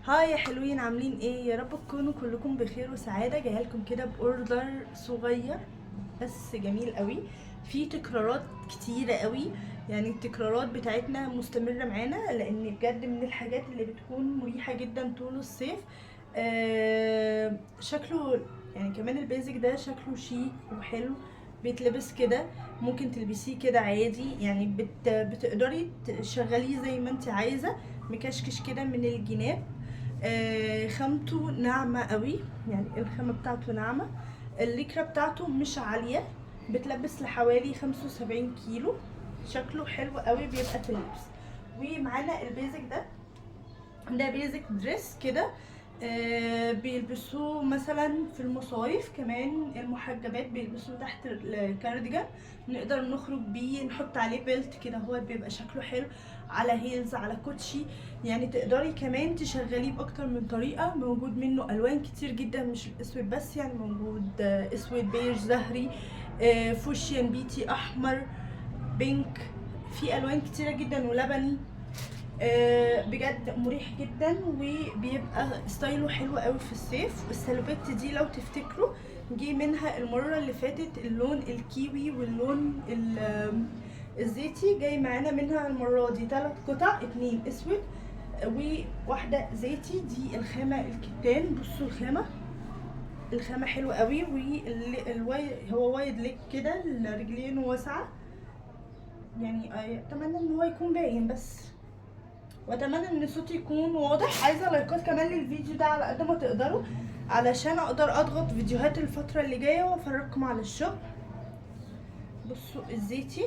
Hi يا حلوين، عاملين ايه؟ يا رب تكونوا كلكم بخير وسعادة. جايلكم كده ب order صغير بس جميل قوي، في تكرارات كتيرة قوي، يعني التكرارات بتاعتنا مستمرة معانا لان بجد من الحاجات اللي بتكون مريحة جدا طول الصيف. شكله يعني كمان ال basic ده شكله شيك وحلو، بيتلبس كده، ممكن تلبسيه كده عادي، يعني بتقدري تشغليه زي ما انت عايزة، مكشكش كده من الجناب. خامته ناعمة قوي، يعني الخامة بتاعته ناعمة، الليكرة بتاعته مش عالية، بتلبس لحوالي 75 كيلو. شكله حلو قوي بيبقى في اللبس. ومعانا ال basic ده، ده basic dress كده، بيلبسوه مثلا في المصايف، كمان المحجبات بيلبسوه تحت الكارديجان، نقدر نخرج بيه، نحط عليه belt كده، هو بيبقى شكله حلو، على heels، على كوتشي، يعني تقدري كمان تشغليه باكتر من طريقة. موجود منه الوان كتير جدا، مش الاسود بس، يعني موجود، اسود، بيج، زهري، فوشيا، بيتي، احمر، pink، في الوان كتيرة جدا، ولبني. بجد مريح جدا وبيبقى style ه حلو قوي في الصيف. السالوبيت دي لو تفتكروا جه منها المرة اللي فاتت اللون الكيوي واللون الزيتي، جاي معانا منها المرة دي 3 قطع، 2 اسود وواحدة زيتي. دي الخامة الكتان، بصوا الخامة، الخامة حلوة قوي، هو wide leg كده، الرجلين واسعة، اتمنى ان هو يكون باين بس، واتمنى ان صوتي يكون واضح. عايزه لايكات كمان للفيديو ده على قد ما تقدروا علشان اقدر اضغط فيديوهات الفترة اللي جاية وافرجكم على الشغل. بصوا الزيتي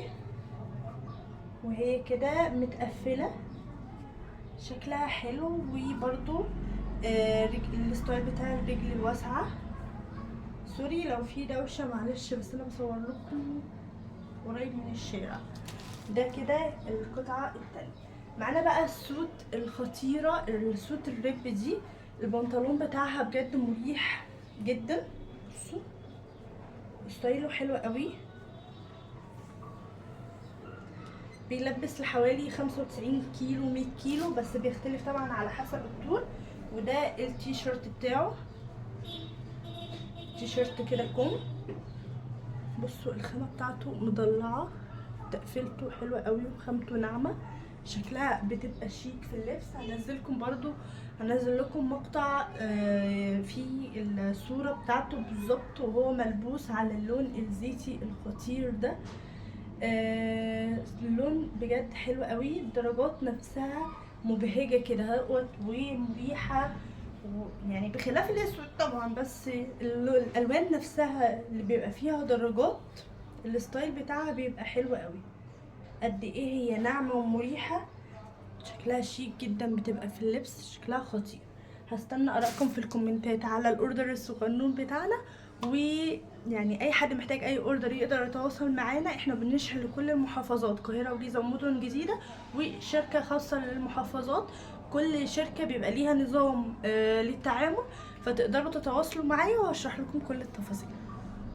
وهي كده متقفله شكلها حلو، وبرضو، ال style بتاع الرجل الواسعة. sorry لو في دوشه معلش، بس انا بصور لكم قريب من الشارع. ده كده القطعة التانية. معانا بقى ال suit الخطيرة، ال suit الريب دي، البنطلون بتاعها بجد مريح جدا، بصوا style ه حلو قوي، بيلبس لحوالي 95 كيلو، 100 كيلو، بس بيختلف طبعا على حسب الطول. وده التيشيرت بتاعه، تيشيرت كده كم، بصوا الخامة بتاعته مضلعة، تقفيلته حلوة قوي وخامته ناعمة، شكلها بتبقى شيك في اللبس. هنزلكم برضو، هنزل لكم مقطع، في الصورة بتاعته بالظبط وهو ملبوس على اللون الزيتي الخطير ده. اللون بجد حلو قوي، الدرجات نفسها مبهجة كده ومريحة، بخلاف الاسود طبعا، بس الالوان نفسها اللي بيبقى فيها درجات ال style بتاعها بيبقى حلو قوي. قد ايه هي ناعمة ومريحة، شكلها شيك جدا، بتبقى في اللبس شكلها خطير. هستنى ارائكم في الكومنتات على ال order الصغنون بتاعنا، ويعني اي حد محتاج اي order يقدر يتواصل معانا، احنا بنشحن لكل المحافظات، القاهرة وجيزة ومدن جديدة، وشركة خاصة للمحافظات. كل شركة بيبقى ليها نظام، للتعامل، فتقدروا تتواصلوا معايا وهشرح لكم كل التفاصيل.